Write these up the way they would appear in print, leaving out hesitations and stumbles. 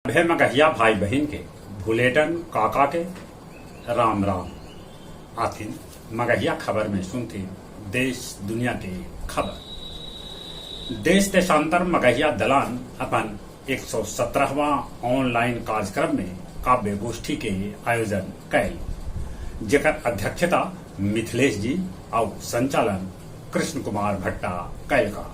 सभे मगहिया भाई बहिन के भुलेटन काका के राम राम। आथिन मगहिया खबर में सुनथिन देश दुनिया के खबर। देश देशांतर मगहिया दलान अपन 117वां ऑनलाइन कार्यक्रम में काव्य गोष्ठी के आयोजन कैल, जेकर अध्यक्षता मिथिलेश जी आउ संचालन कृष्ण कुमार भट्टा कैलका।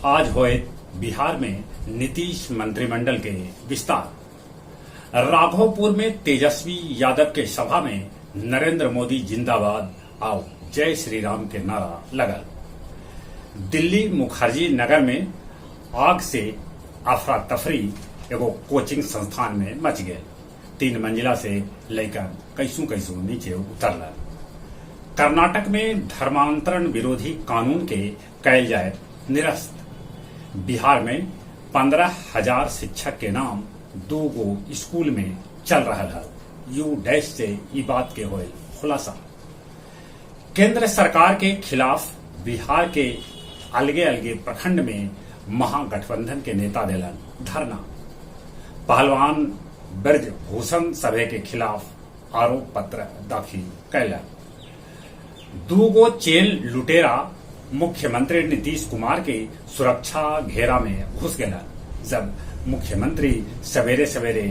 आज होए बिहार में नीतीश मंत्रिमंडल के विस्तार। राघोपुर में तेजस्वी यादव के सभा में नरेंद्र मोदी जिंदाबाद आओ जय श्री राम के नारा लगल। दिल्ली मुखर्जी नगर में आग से अफरा तफरी एगो कोचिंग संस्थान में मच गए। 3 मंजिला से लइकन कैसू कैसू नीचे उतरल। कर्नाटक में धर्मांतरण विरोधी कानून के कैल जाए निरस्त। बिहार में 15,000 शिक्षक के नाम 2 गो स्कूल में चल रहा है। You dash से ई बात के होए खुलासा। केंद्र सरकार के खिलाफ बिहार के अलगे अलगे प्रखंड में महागठबंधन के नेता देलन धरना। पहलवान ब्रजभूषण सभे के खिलाफ आरोप पत्र दाखिल कैलन। 2 गो चेन लुटेरा मुख्यमंत्री नीतीश कुमार के सुरक्षा घेरा में घुस गया, जब मुख्यमंत्री सवेरे सवेरे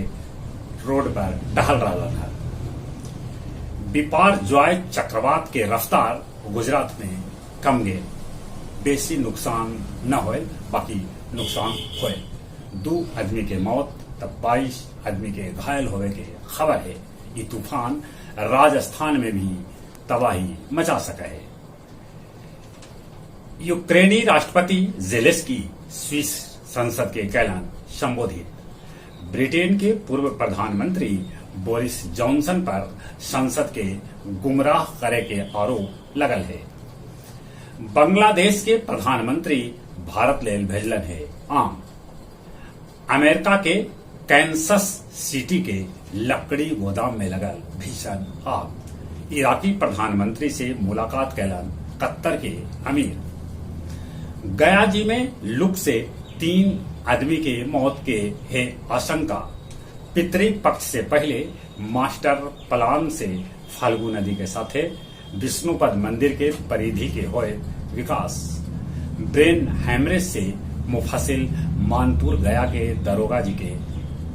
रोड पर टहल रहा था। बिपारजॉय चक्रवात के रफ्तार गुजरात में कम गए, बेसी नुकसान न होए, बाकी नुकसान होए। 2 आदमी के मौत तब 22 आदमी के घायल होने के खबर है। ये तूफान राजस्थान में भी तबाही मचा सका है। यूक्रेनी राष्ट्रपति जेलेंस्की स्विस संसद के कैलान संबोधित। ब्रिटेन के पूर्व प्रधानमंत्री बोरिस जॉनसन पर संसद के गुमराह करे के आरोप लगल है। बांग्लादेश के प्रधानमंत्री भारत लेल भेजलन है आम। अमेरिका के कैंसस सिटी के लकड़ी गोदाम में लगल भीषण आग। इराकी प्रधानमंत्री से मुलाकात कैलन कतर के अमीर। गया जी में लुक से 3 आदमी के मौत के है आशंका। पितृपक्ष से पहले मास्टर प्लान से फाल्गु नदी के साथे विष्णुपद मंदिर के परिधि के होए विकास। ब्रेन हैमरेज से मुफसिल मानपुर गया के दरोगा जी के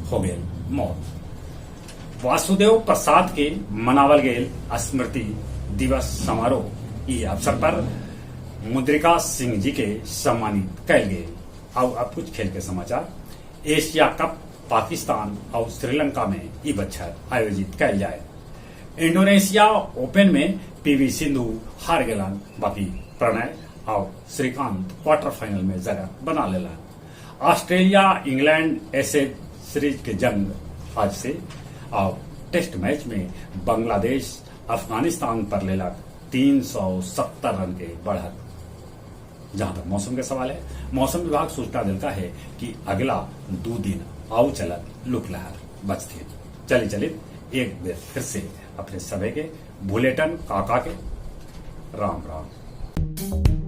हो गए मौत। वासुदेव प्रसाद के मनावल गेल स्मृति दिवस समारोह। ई अवसर पर मुद्रिका सिंह जी के सम्मानित कैल गेल। अब कुछ खेल के समाचार। एशिया कप पाकिस्तान और श्रीलंका में ई बच्छर आयोजित कैल जाए। इंडोनेशिया ओपन में पीवी सिंधु हार गेलन, बाकी प्रणय और श्रीकांत क्वार्टर फाइनल में जगह बना लेलन। ऑस्ट्रेलिया इंग्लैंड एशेज सीरीज के जंग आज से और टेस्ट मैच में बांग्लादेश अफगानिस्तान पर लेलक 370 रन के बढ़त। जहां तक मौसम के सवाल है, मौसम विभाग सूचना देता है कि अगला 2 दिन आउ चलत लुक लहर बचती। चली चली एक बार फिर से अपने सभे के भुलेटन काका के राम राम।